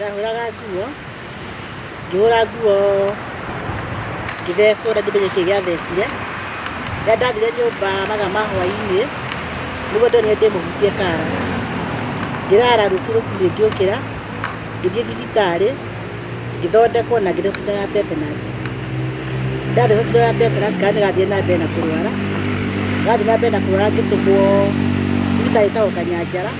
Ndahũraga nguo, ngĩhũra nguo ngĩthecwo na ndimenya kĩĩ gĩathecire. Rĩrĩa ndathire nyũmba mathaa ma hwainĩ, nĩguo ndonire ndĩmũhutie kara. Ngĩrara rũciũ rũcinĩ ngĩũkĩra, ngĩthiĩ thibitarĩ, ngĩthondekwo na ngĩthecwo cindano ya tetanus. Ndathecwo cindano ya tetanus kana nĩgathiĩ na mbere na kũrwara, gathiĩ na mbere na kũrwara ngĩtũmwo thibitarĩ ĩtagwo Kanyanjara.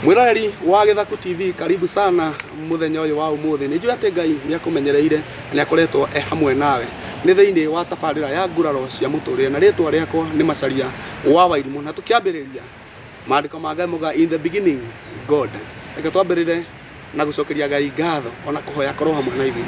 Mwĩroreri wa Gĩthaku TV, karibu sana mũthenya ũyũ wa ũmũthĩ. Nĩ njũĩ atĩ Ngai nĩ akũmenyereire na nĩ akoretwo e hamwe nawe. Nĩ thĩinĩ wa tabarĩra ya nguraro cia mũtũrĩre na rĩtwa rĩakwa nĩ Macharia wa Wairimũ. Na tũkĩambĩrĩria maandĩko ma Ngai maugaga in the beginning God. Reke twambĩrĩre na gũcokeria Ngai ngatho ona kũhoya akorwo hamwe na ithuĩ.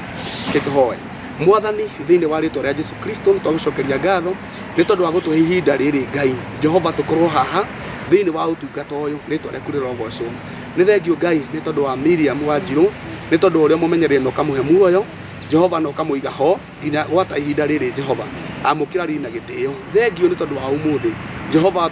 Reke tũhoe. Mwathani, thĩinĩ wa rĩtwa rĩa Jesu Kristo nĩ twagũcokeria ngatho nĩ tondũ wa gũtũhe ihinda rĩrĩ Ngai Jehova tũkorwo haha thĩinĩ wa ũtungata ũyũ, rĩtwa rĩaku rĩrogocwo. Nĩ thengiũ Ngai nĩ tondũ wa Miriam Wanjirũ, nĩ tondũ wa ũrĩa ũmũmenyereire na ũkamũhe muoyo Jehova na ũkamũiga ho nginya gwata ihinda rĩrĩ Jehova. Amũkĩra riri na gĩtĩo. Thengiũ nĩ tondũ wa ũmũthĩ Jehova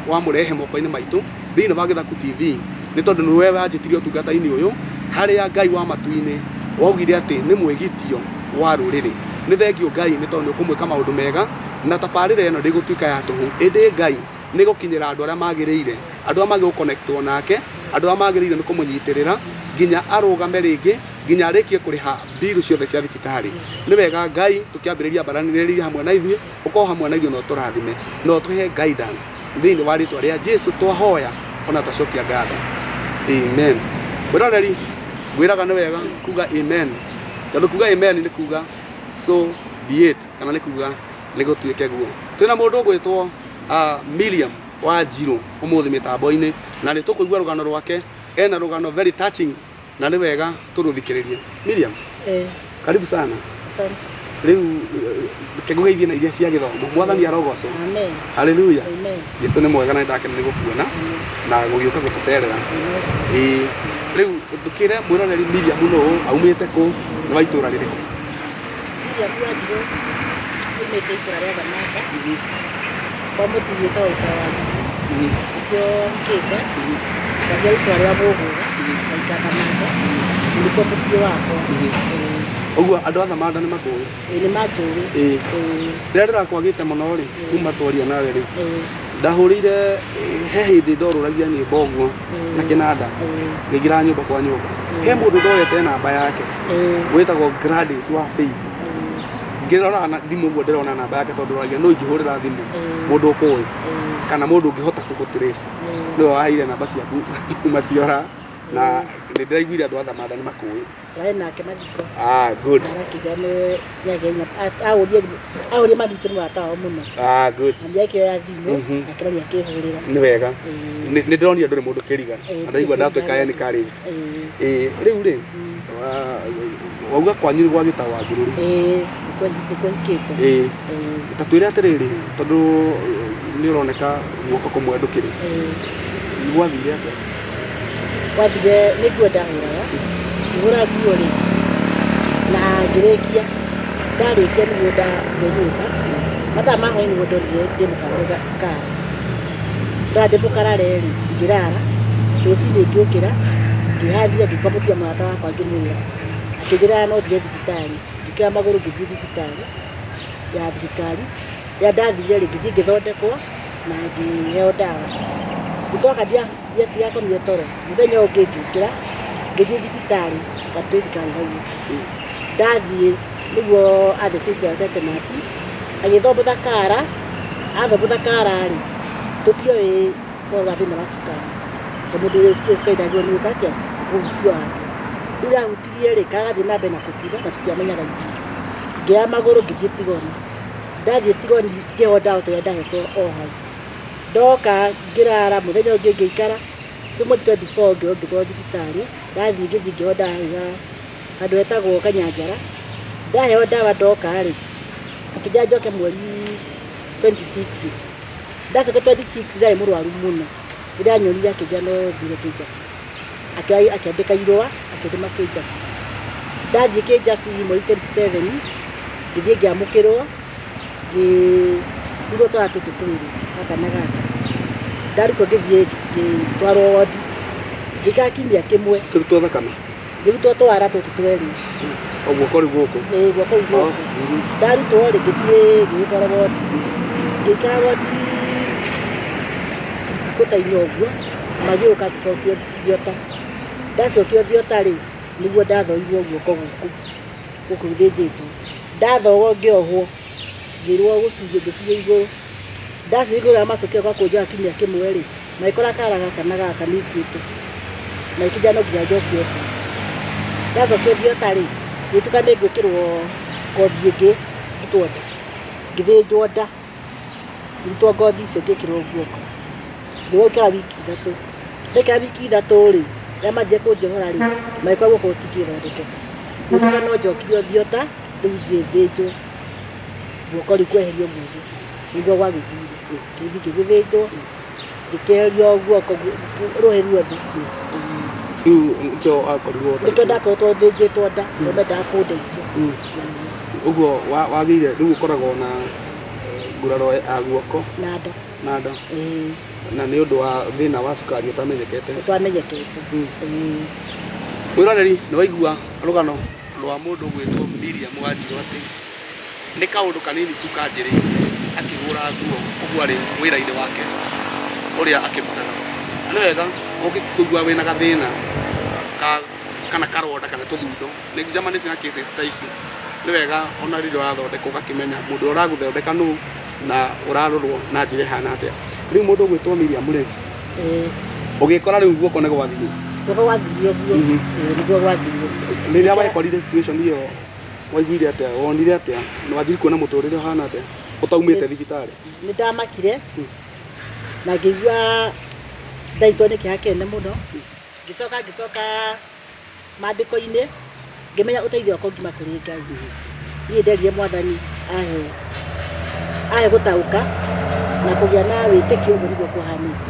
wamũrehe moko-inĩ maitũ thĩinĩ wa Gĩthaku TV, nĩ tondũ nĩwe wanjĩtirie ũtungata-inĩ ũyũ harĩa Ngai wa matu-inĩ waugire atĩ nĩ mwĩgitio wa rũrĩrĩ. Nĩ thengiũ Ngai nĩ tondũ nĩ ũkũmwĩka maũndũ mega na tabarĩra ĩno ndĩgũtuĩka ya tũhũ, ĩndĩ Ngai nĩ gũkinyĩra andũ arĩa magĩrĩire, andũ arĩa magĩrĩire gũconnectwo nake, andũ arĩa magĩrĩire nĩ kũmũnyitĩrĩra nginya arũgame rĩngĩ, nginya arĩkie kũrĩha mbiru ciothe cia thibitarĩ. Nĩ wega Ngai tũkĩambĩrĩria mbaranĩrĩria hamwe na ithuĩ, ũkorwo hamwe na ithuĩ na ũtũrathime na ũtũhe guidance thĩinĩ wa rĩtwa rĩa Jesu twahoya ona twacokia ngatho, amen. Mwĩroreri, ngwĩraga nĩ wega kuga amen, tondũ kuga amen nĩ kuga so be it, kana nĩ kuga nĩ gũtuĩke guo. Twĩna mũndũ ũgwĩtwo Miriam Wanjirũ ũmũthĩ mĩtambo-inĩ, na nĩ tũkũigua rũgano rwake. Ena rũgano very touching na nĩ wega tũrũthikĩrĩrie. Miriam, karibu sana. Asante. Rĩu reke ngũgeithie na iria cia gĩthomo. Mwathani arogocwo. Amen. Haleluya. Amen. Jesu nĩ mwega na nĩndakena nĩ gũkuona na gũgĩũka gũtũcerera. Ĩĩ. Rĩu ndũkĩre mwĩroreri Miriam nũ, aumĩte kũ, nĩ wa itũra rĩrĩkũ? Miriam Wanjirũ aumĩte itũra rĩa Thamaka kwa mũthuri wĩtagwo Gĩtara wa Ngigi, nĩkĩo hikĩte, ngaciarwo itũra rĩa Mũgũga, ngaikara Thamaka, na nĩkuo mũciĩ wakwa. Ĩĩ. Ũguo andũ a Thamanda nĩ makũĩ? Ĩĩ nĩ manjũĩ. Ĩĩ. Ĩĩ. Rĩrĩa ndĩrakwagĩte mũno rĩ, kuma twaria nawe rĩ, Ĩĩ. ndahũrĩire he hĩndĩ ndorũragia nyĩmbo ũguo na kĩnanda, ngĩingĩra nyũmba kwa nyũmba, he mũndũ ndoete namba yake wĩtagwo Gladys wa Faith. Ngĩrora na thimũ ũguo ndĩrona namba yake tondũ ndoragia no ingĩhũrĩra thimũ mũndũ ũkũĩ kana mũndũ ũngĩhota gũgũtrace, nĩwe waheire namba ciaku kuma ciora, na nĩ ndĩraiguire andũ a Thamanda nĩ makũĩ. Twarĩ nake mathiko. Ah, good. Arakiuga nĩ nĩagenya ahũrie ahũrie mami witũ nĩ mũrata wao mũno. Ah, good. Mami akĩoya thimũ akĩroria akĩhũrĩra. Nĩ wega. Nĩ ndĩronire ndũrĩ mũndũ kĩriga. Na ndaigua ndatuĩka encouraged. Ĩĩ, rĩu rĩ, wauga kwanyu nĩ gwa Gĩtaũ wa Ngurũri. Ĩĩ, nĩkuo hikĩte. Ĩĩ. Ta twĩre atĩrĩrĩ, tondũ nĩ ũroneka guoko kũmwe ndũkĩrĩ. Gwathire atĩa? Gwathire nĩ nguo ndahũraga, ngĩhũra nguo rĩ, na ngĩrĩkia, ndarĩkia nĩguo ndathire nyũmba, mathaa ma hwainĩ nĩguo ndonire ndĩ mũkarare kara. Ndona ndĩ mũkarare rĩ, ngĩrara, rũcinĩ ngĩũkĩra, ngĩharia ngĩkombokia mũrata wakwa ngĩmwĩra, akĩnjĩra no thiĩ thibitarĩ, ngĩkĩoya magũrũ ngĩthiĩ thibitarĩ ya thirikari, rĩrĩa ndathire rĩ, ngĩthiĩ ngĩthondekwo na ngĩheo ndawa. Ndoka ndiakomire toro, mũthenya ũyũ ũngĩ ngĩũkĩra, ngĩthiĩ thibitarĩ, ngathiĩ thibitarĩ hau ũguo. Ndathiĩ nĩguo athecetwo tetanus, agĩthombotha kara, athombotha kara rĩ, tũtioĩ ũhoro wa thĩna wa cukari, tondũ mũndũ wĩ cukari ndagĩrĩirwo nĩ gwĩka atĩa, kũhutio handũ. Rĩu ahutirie rĩ, kara gathiĩ na mbere na kũbutha na tũtiamenyaga ithuĩ. Ngĩoya magũrũ ngĩthiĩ Tigoni, ndathiĩ Tigoni ngĩheo ndawa ta ũrĩa ndahetwo o hau. Ndoka ngĩrara, mũthenya ũngĩ ngĩikara, rĩu mweri 24 ngĩoywo ngĩtwarwo thibitarĩ, ndathiĩ ngĩthiĩ ngĩheo ndawa hau handũ hetagwo Kanyanjara, ndaheo ndawa ndoka rĩ, akĩnjĩra njoke mweri 26, ndacoka 26 ndarĩ mũrwaru mũno, rĩrĩa anyonire akĩnjĩra no thire Kĩjabi, akĩandĩka irũa akĩndũma Kĩjabi, ndathiĩ Kĩjabi mweri 27 ngĩthiĩ ngĩamũkĩrwo. Ngĩrigwo twana tũtũ twĩrĩ, gaka na gaka. Ndarutwo ngĩthiĩ ngĩtwarwo wondi, ngĩikara kiumia kĩmwe. Ũkĩrutwo thakame? Ngĩrutwo twara tũtũ twerĩ. O guoko rĩu gũkũ? Ĩĩ, guoko rĩu gũkũ. Ndarutwo rĩ, ngĩthiĩ ngĩgĩkora wodi. Ngĩikara wodi thikũ ta inya ũguo, magĩũka ngĩcokio theatre. Ndacokio theatre rĩ, nĩguo ndathoirwo guoko gũkũ, gũkũ thĩnjĩtwo. Ndathogwo ngĩohwo, ngĩrwo gũcurio, ngĩcurio igũrũ. Ndacurio igũrũ rĩa macokio gwa kũnjoha kiumia kĩmwe rĩ, magĩkora kara gaka na gaka nĩ ikuĩte. Na ikĩnjĩra no nginya njokio thĩ. Ndacokio theatre rĩ, ngĩtuĩka nĩ ngwĩkĩrwo ngothi ĩngĩ ndutwo nda. Ngĩthĩnjwo nda, ngĩrutwo ngothi icio ngĩkĩrwo guoko. Ngĩikara wiki ithatũ. Ndaikara wiki ithatũ rĩ, rĩrĩa manjirie kũnjohora rĩ, magĩkora guoko gũtingĩthondekeka. Gũgĩtuĩka no njokirio theatre, rĩu thiĩ thĩnjwo guoko rĩu kweherio guothe. Nĩguo gwagĩthire. Ngĩthiĩ ngĩgĩthĩnjwo, ngĩkĩeherio guoko rũhĩ ruothe. Rĩu nĩkĩo wakorirwo Nĩkĩo ndakoretwo thĩnjĩtwo nda, tondũ mendaga kũndeithia. Ũguo wagĩire rĩu ũkoragwo na nguraro ya guoko na nda. Na nda. Ĩĩ. Na nĩ ũndũ wa thĩna wa cukari ũtamenyekete. Ũtamenyekete. Ĩĩ. Mwĩroreri, nĩ waigua rũgano rwa mũndũ ũgwĩtwo Miriam Wanjirũ atĩ nĩ kaũndũ kanini tu kanjĩrĩirie akĩhũra nguo ũguo arĩ wĩra-inĩ wake ũrĩa akĩrutaga. Na nĩ wega ũngĩkũigua wĩna gathĩna ka kana karonda kana tũthundo, nĩ njamanĩtie na cases ta ici, nĩ wega ona rĩrĩa ũrathondekwo ũgakĩmenya mũndũ ũrĩa ũragũthondeka nũ na ũrarorwo na njĩra ĩhana atĩa. Rĩu mũndũ ũgwĩtwo Miriam rĩ, ũgĩkora rĩu guoko nĩ gwathiĩ. Guoko gwathiire ũguo. Ĩĩ, nĩguo gwathiire. Rĩrĩa wekorire situation ĩyo waiguire atĩa, wonire atĩa, na wanjirie kuona mũtũrĩre ũhana atĩa ũtaumĩte thibitarĩ? Nĩ ndamakire na ngĩigua ndaitwo nĩ kĩeha kĩnene mũno. Ngĩcoka ngĩcoka mandĩko-inĩ, ngĩmenya ũteithio wakwa ũngiuma kũrĩ Ngai. Niĩ nderire Mwathani ahe ahe gũtaũka na kũgĩa na wĩtĩkio ũguo nĩguo kũhanĩte.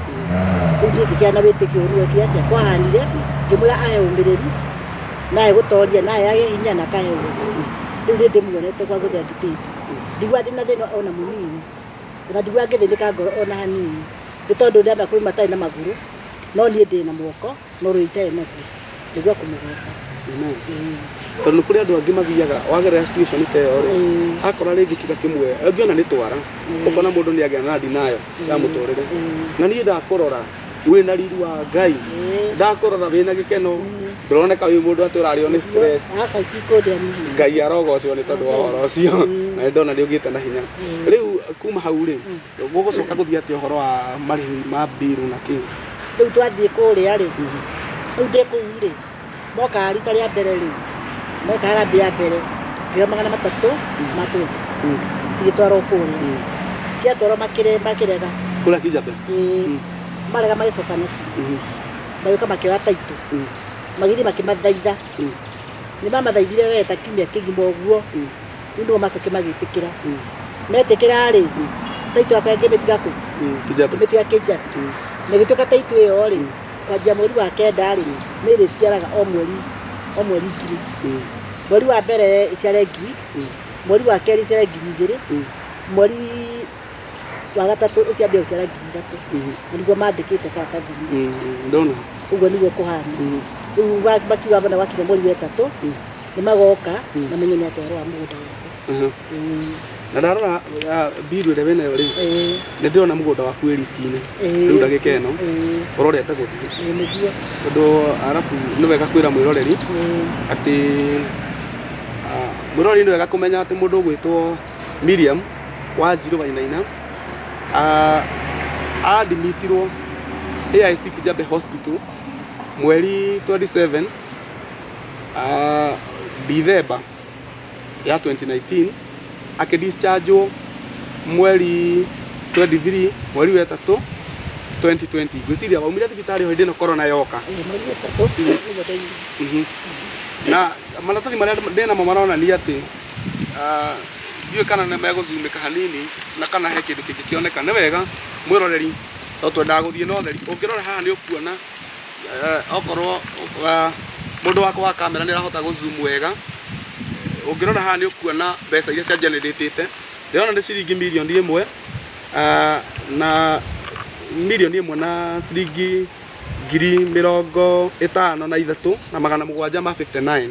Rĩu niĩ ngĩgĩa na wĩtĩkio ũguo nĩguo atĩa kwahanire, ngĩmwĩra ahe ũmĩrĩru na ahe gũtoria na ahe hinya na akahe ũũgĩ. Rĩu nĩ ndĩmuonete kwa gũthiĩ andutĩte. Ndiguaga ndĩna thĩna ona mũnini, ona ndiguaga ngĩthĩnĩka ngoro ona hanini, nĩ tondũ ndĩramenya kwĩ matarĩ na magũrũ, no niĩ ndĩna moko no rũĩ itarĩ naguo, nĩguo kũmũgoca. Amen. Tondũ nĩ kũrĩ andũ angĩ mathiaga wagerera situation ta ĩyo rĩ, akora rĩngĩ kĩga kĩmwe angĩona nĩ twara, ũkona mũndũ nĩ agĩa na denial ya mũtũrĩre. Na niĩ ndakũrora wĩna riri wa Ngai, ndakũrora wĩna gĩkeno, ndũroneka wĩ mũndũ atĩ ũrarĩo nĩ stress. Aca, itikũndĩa niĩ. Ngai arogocwo nĩ tondũ wa ũhoro ũcio, na nĩ ndona nĩ ũgĩte na hinya. Rĩu kuma hau rĩ, gũgũcoka gũthiĩ atĩa ũhoro wa marĩhi ma mbiru na kĩ? Rĩu twathiĩ kũrĩa rĩ, rĩu ndĩ kũu rĩ, moka rita rĩa mbere rĩ, meka harambĩ ya mbere, ngĩheo 320 cigĩtwarwo kũrĩa. Ciatwarwo makĩrega. Kũrĩa Kijabe? Ĩĩ. Marega magĩcoka nacio. Magĩũka makĩoya taitũ. Magĩthiĩ makĩmathaitha. Nĩ mamathaithire we ta kiumia kĩgima ũguo. Rĩu nĩguo macokire magĩtĩkĩra. Metĩkĩra rĩ, taitũ yakwa ngĩmĩtiga kũ? Kijabe. Ngĩmĩtiga Kijabe. Na ĩgĩtuĩka taitũ ĩyo rĩ, kwanjia mweri wa kenda rĩ, nĩ ĩrĩciaraga o mweri, o mweri ngiri. Mweri wa mbere ĩciare ngiri, mweri wa kerĩ ĩciare 2000, mweri wa gatatũ ĩciambia gũciara 3000. Na nĩguo mandĩkĩte karatathi-inĩ. Ndona. Ũguo nĩguo kũhana. Rĩu makiuga bona gwakinya mweri wa ĩtatũ, nĩ magoka na menye nĩ atĩa ũhoro wa mũgũnda wakwa. Na ndarora mbiru ĩrĩa wĩnayo rĩ, nĩ ndĩrona mũgũnda waku wĩ riski-inĩ. Rĩu ndagĩka ĩno ũrorete gũthiĩ. Ĩĩ, nĩguo. Tondũ arabu nĩ wega kwĩra mwĩroreri atĩ mwĩroreri nĩ wega kũmenya atĩ mũndũ ũgwĩtwo Miriam Wanjirũ Wainaina adimitirwo AIC Kijabe Hospital mweri 27 December ya 2019, akĩdischargewo mweri 23 mweri wa ĩtatũ 2020. Ngwĩciria waumire thibitarĩ o hĩndĩ ĩno corona yoka. Ĩĩ, mweri wa ĩtatũ nĩguo ndaumire. Na maratathi marĩa ndĩnamo maronania atĩ ndiũĩ kana nĩ megũzumĩka hanini na kana he kĩndũ kĩngĩkĩoneka. Nĩ wega mwĩroreri, to twendaga gũthiĩ na ũtheri. Ũngĩrora haha nĩ ũkuona okorwo mũndũ wakwa wa kamera nĩ arahota gũ zoom wega, ũngĩrora haha nĩ ũkuona mbeca iria cia generate-ĩte. Ndĩrona nĩ ciringi mirioni ĩmwe na mirioni ĩmwe na ciringi 53,759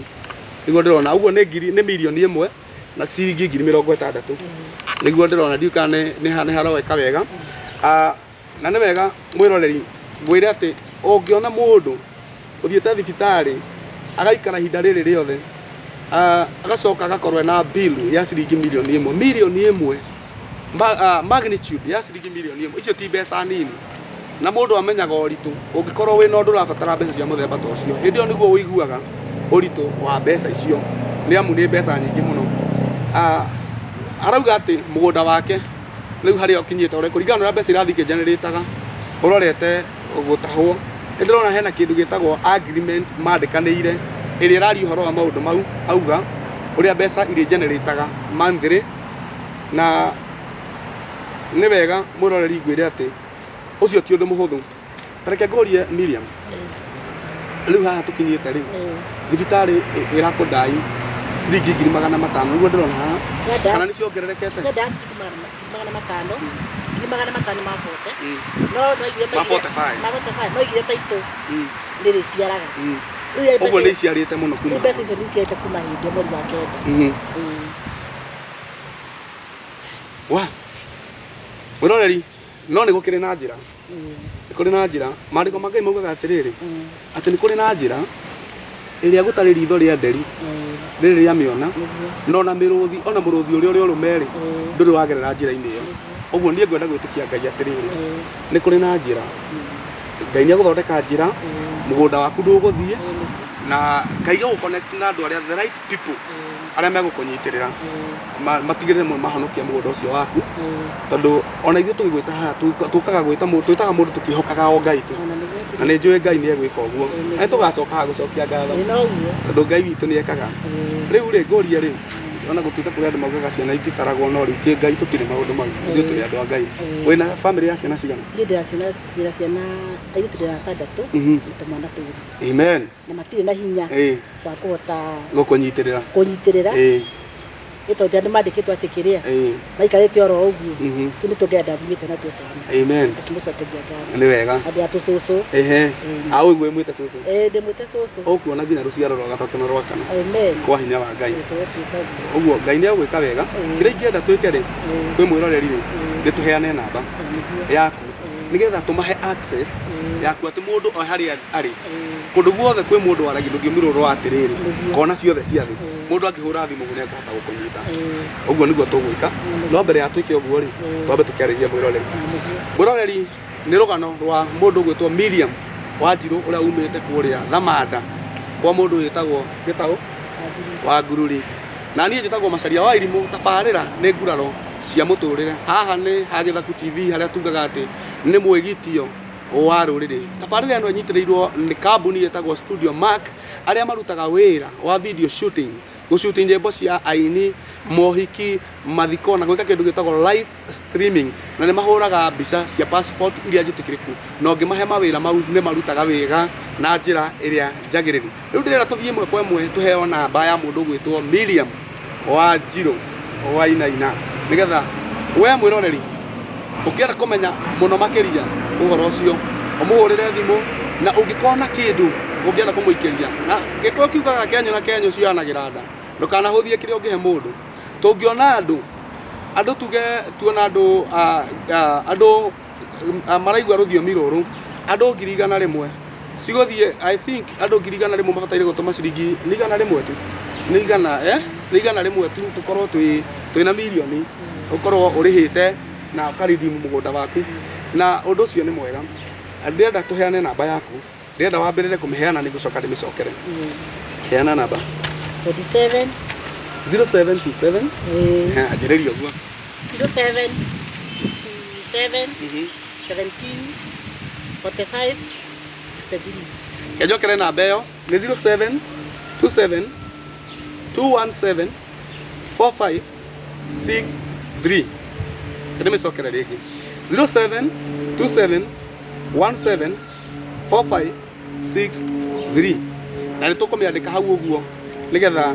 nĩguo ndĩrona. Ũguo nĩ ngiri, nĩ mirioni 1 na ciringi 60,000 nĩguo ndĩrona. Ndiũĩ kana nĩ haroweka wega. Ah, na nĩ wega mwĩroreri ngwĩre atĩ ũngĩona mũndũ ũthiĩte thibitarĩ agaikara ihinda rĩrĩ rĩothe, agacoka agakorwo ena bill ya ciringi mirioni 1, mirioni 1, magnitude ya ciringi mirioni 1, icio ti mbeca nini. Na mũndũ amenyaga ũritũ ũngĩkorwo wĩna ũndũ ũrabatara mbeca cia mũthemba ta ũcio, hĩndĩ ĩyo nĩguo ũiguaga ũritũ wa mbeca icio, nĩ amu nĩ mbeca nyingĩ mũno. Arauga atĩ mũgũnda wake rĩu harĩa ũkinyĩte, ũrĩa kũringana na ũrĩa mbeca irathiĩ ikĩgenerataga, ũrorete gũtahwo. Nĩ ndĩrona hena kĩndũ gĩtagwo agreement mandĩkanĩire, ĩrĩa ĩraria ũhoro wa maũndũ mau, auga ũrĩa mbeca irĩ generataga monthly. Na nĩ wega mwĩroreri ngwĩre atĩ ũcio ti ũndũ mũhũthũ. Ta reke ngũrie Miriam, rĩu haha tũkinyĩte rĩ, thibitarĩ ĩrakũndai ciringi 500,000 nĩguo ndĩrona haha, kana nĩ ciongererekete? Cienda ciringi 500,000, 540,000. No noigire Ma 45. Ma 45, noigire taitũ nĩ rĩciaraga. Rĩu Ũguo nĩ iciarĩte mũno rĩu kuma mbeca icio nĩ iciarĩte kuma hĩndĩ ĩyo mweri wa kenda. Wa mwĩroreri, no nĩ gũkĩrĩ na njĩra, nĩ kũrĩ na njĩra. Maandĩko ma Ngai maugaga atĩrĩrĩ, atĩ nĩ kũrĩ na njĩra ĩrĩa gũtarĩ ritho rĩa nderi rĩrĩ rĩamĩona, no ona mĩrũthi, ona mũrũthi ũrĩa ũrĩ ũrũme-rĩ, ndũrĩ wagerera njĩra-inĩ ĩyo. Ũguo niĩ ngwenda gwĩtĩkia Ngai atĩrĩrĩ, nĩ kũrĩ na njĩra. Ngai nĩ egũthondeka njĩra, mũgũnda waku ndũgũthiĩ, na Ngai egũconnect na andũ arĩa the right people, arĩa megũkũnyitĩrĩra, matigĩrĩre mahonokia mũgũnda ũcio waku, tondũ ona ithuĩ tũgĩgwĩta haha, tũkaga gwĩta mũndũ, twĩtaga mũndũ tũkĩhokaga o Ngai tu. Ona nĩguo. Na nĩ njũĩ Ngai nĩ egwĩka ũguo. Na nĩ tũgacoka haha gũcokia ngatho, Ĩ, noguo. Tondũ Ngai witũ nĩ ekaga. Rĩu rĩ, ngũrie rĩ, ona gũtuĩka kũrĩ andũ maugaga ciana ititaragwo, no rĩu kĩ Ngai tũtirĩ maũndũ mau, ithuĩ tũrĩ andũ a Ngai. Wĩna bamĩrĩ ya ciana cigana? Niĩ ndĩna ciana airĩtu, ndĩna atandatũ na tũmwana twĩrĩ. Amen. Na matirĩ na hinya wa kũhota gũkũnyitĩrĩra. Kũnyitĩrĩra, nĩ tondũ andũ mandĩkĩtwo atĩ kĩrĩa maikarĩte oro ũguo. Rĩu nĩ tũngĩenda ndathimĩte natuo twana, tũkĩmũcokeria ngatho. Nĩ wega. Andũ a tũcũcũ. Ehe, au ũguo mwĩte cũcũ? Ĩ, ndĩmwĩte cũcũ. Ũkuona nginya rũciaro rwa gatatũ na rwa kana, Amen. kwa hinya wa Ngai. Gũkorwo twĩka ũguo. Ũguo Ngai nĩ egwĩka wega. Kĩrĩa ingĩenda twĩke rĩ, kwĩ mwĩroreri rĩ, nĩ tũheane namba yaku, nĩgetha tũmahe access yaku, atĩ mũndũ o harĩa arĩ, kũndũ guothe kwĩ mũndũ waragia rũthiomi rũrũ rwa atĩrĩrĩ, kona ciothe cia thĩ, mũndũ angĩhũra thimũ nĩ ekũhota gũkũnyita. Ũguo nĩguo tũgwĩka. No mbere ya twĩke ũguo rĩ, twambe tũkĩarĩria mwĩroreri. Mwĩroreri, nĩ rũgano rwa mũndũ ũgwĩtwo Miriam Wanjirũ, ũrĩa umĩte kũrĩa Thamanda kwa mũndũ wĩtagwo Gĩtaũ wa Ngururi. Na niĩ njĩtagwo Macaria wa Irimũ. Tabarĩra nĩ Nguraro cia Mũtũrĩre. Haha nĩ ha Gĩthaku TV, harĩa tugaga atĩ nĩ mwĩgitio wa rũrĩrĩ. Tabarĩra ĩno ĩnyitĩrĩirwo nĩ kambuni ĩtagwo Studio Mark, arĩa marutaga wĩra wa video shooting, gũcuti nyĩmbo cia aini, mohiki, mathiko, na gwĩka kĩndũ gĩtagwo live streaming. Na nĩ mahũraga mbica cia passport iria njĩtĩkĩrĩku, na ũngĩmahe mawĩra mau nĩ marutaga wĩra na njĩra ĩrĩa njagĩrĩru. Rĩu ndĩrenda tũthiĩ ĩmwe kwa ĩmwe, tũheo namba ya mũndũ ũgwĩtwo Miriam Wanjirũ Wainaina, nĩgetha we mwĩroreri ũkĩenda kũmenya mũno makĩria ũhoro ũcio, ũmũhũrĩre thimũ. Na ũngĩkorwo na kĩndũ ũngĩenda kũmũikĩria, na Gĩkũyũ kiugaga kenyũ na kenyũ cioyanagĩra nda, ndũkanahũthie kĩrĩa ũngĩhe mũndũ. Tũngĩona andũ tuge tuona andũ, andũ maraigua rũthiomi rũrũ, andũ 100,000 cigũthiĩ. I think andũ 100,000 mabataire gũtũma ciringi nĩ 100 tu, nĩ igana, nĩ 100 tu, tũkorwo twĩna mirioni, ũkorwo ũrĩhĩte na ũkaredeem mũgũnda waku, na ũndũ ũcio nĩ mwega. Ndĩrenda tũheane namba yaku, ndĩrenda wambĩrĩre kũmĩheana, nĩngũcoka ndĩmĩcokere. Heana namba. 27. 0727. Anjĩrĩria ũguo. 07 7 17 45 63. Kenjokere namba ĩyo, nĩ 0727 217 45 63. Ndĩmĩcokere rĩngĩ, 0727 17 45 63. Na nĩ tũkũmĩandĩka hau ũguo, nĩgetha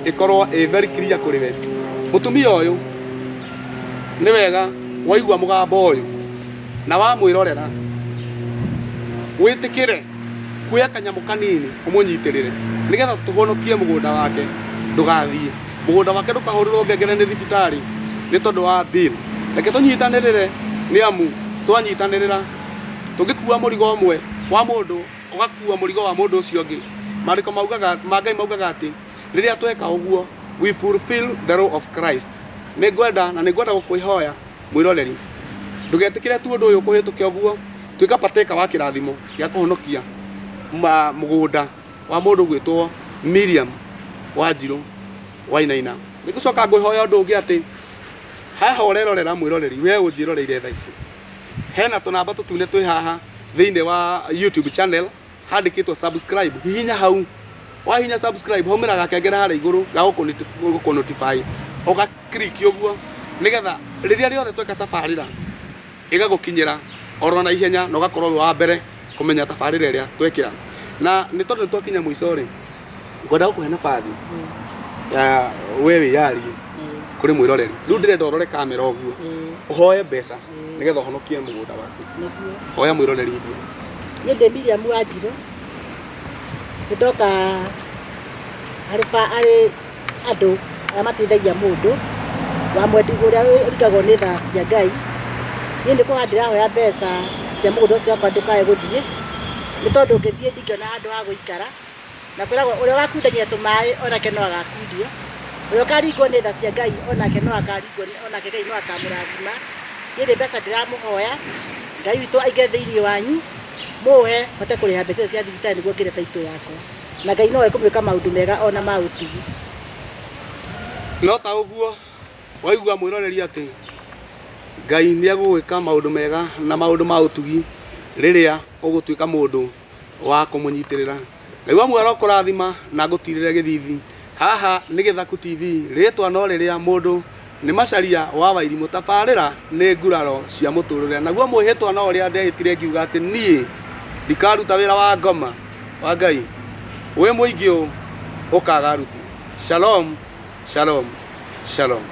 ĩkorwo ĩ very clear kũrĩ we. Mũtumia ũyũ, nĩ wega waigua mũgambo ũyũ na wamwĩrorera. Wĩtĩkĩre kuoya kanyamũ kanini ũmũnyitĩrĩre nĩgetha tũhonokie mũgũnda wake ndũgathiĩ, mũgũnda wake ndũkahũrĩrwo ngengere nĩ thibitarĩ nĩ tondũ wa bill. Reke tũnyitanĩrĩre nĩ amu twanyitanĩrĩra tũngĩkua mũrigo ũmwe wa mũndũ ũgakua mũrigo wa mũndũ ũcio ũngĩ. Maandĩko maugaga ma Ngai maugaga atĩ rĩrĩa tweka ũguo, we fulfill the law of Christ. Nĩ ngwenda na nĩ ngwenda gũkwĩhoya mwĩroreri, ndũgetĩkĩre tu ũndũ ũyũ ũkũhĩtũke ũguo. Tuĩka partaker wa kĩrathimo gĩa kũhonokia mũgũnda wa mũndũ ũgwĩtwo Miriam Wanjirũ Wainaina. Nĩ ngũcoka ngwĩhoya ũndũ ũngĩ atĩ haha ũrerorera mwĩroreri, we ũnjĩroreire thaa ici, hena tũnamba tũtune twĩ haha thĩinĩ wa YouTube channel handĩkĩtwo subscribe. Hihinya hau, wahihinya subscribe haumĩra gakengere harĩa igũrũ ga gũkũ notify, ũga click ũguo nĩgetha rĩrĩa rĩothe tweka tabarĩra ĩgagũkinyĩra oro na ihenya na ũgakorwo wĩ wa mbere kũmenya tabarĩra ĩrĩa twekĩra. Na nĩ tondũ nĩ twakinya mũico rĩ, ngwenda gũkũhe nabathi ya we wĩyarie kũrĩ mwĩroreri. Rĩu ndĩrenda ũrore kamera ũguo, ũhoe mbeca nĩgetha ũhonokie mũgũnda waku. Nĩguo. Hoya mwĩroreri mbia. Niĩ ndĩ Miriam Wanjirũ, nĩ ndoka harĩ harĩ andũ arĩa mateithagia mũndũ wa mwendi ũrĩa ũringagwo nĩ tha cia Ngai. Niĩ nĩ kũhoya ndĩrahoya mbeca cia mũgũnda ũcio wakwa ndũkae gũthiĩ, nĩ tondũ ũngĩthiĩ ndingĩona handũ ha gũikara. Na kwĩragwo ũrĩa ũgakundania tũmaĩ onake no agakundio, ũrĩa ũkaringwo nĩ tha cia Ngai onake no akaringwo, onake Ngai no akamũrathima. Niĩ nĩ mbeca ndĩramũhoya, Ngai witũ aingĩre thĩinĩ wanyu, mũhe hote kũrĩha mbeca icio cia thibitarĩ nĩguo ngĩre title yakwa. Na Ngai no ekũmwĩka maũndũ mega ona ma ũtugi. No ta ũguo waigua mwĩroreri atĩ Ngai nĩ egũgwĩka maũndũ mega na maũndũ ma ũtugi rĩrĩa ũgũtuĩka mũndũ wa kũmũnyitĩrĩra. Ngai wa muoyo arokũrathima na agũtirĩre gĩthithi. Haha nĩ Gĩthaku TV, rĩtwa no rĩrĩa mũndũ nĩ Macharia wa Wairimũ, tabarĩra nĩ nguraro cia mũtũrĩre. Naguo mwĩhĩtwa no ũrĩa ndehĩtire ngiuga atĩ niĩ ndikaruta wĩra wa ngoma wa Ngai wĩ mũingĩ ũũ ũkaga aruti. Shalom, shalom, shalom.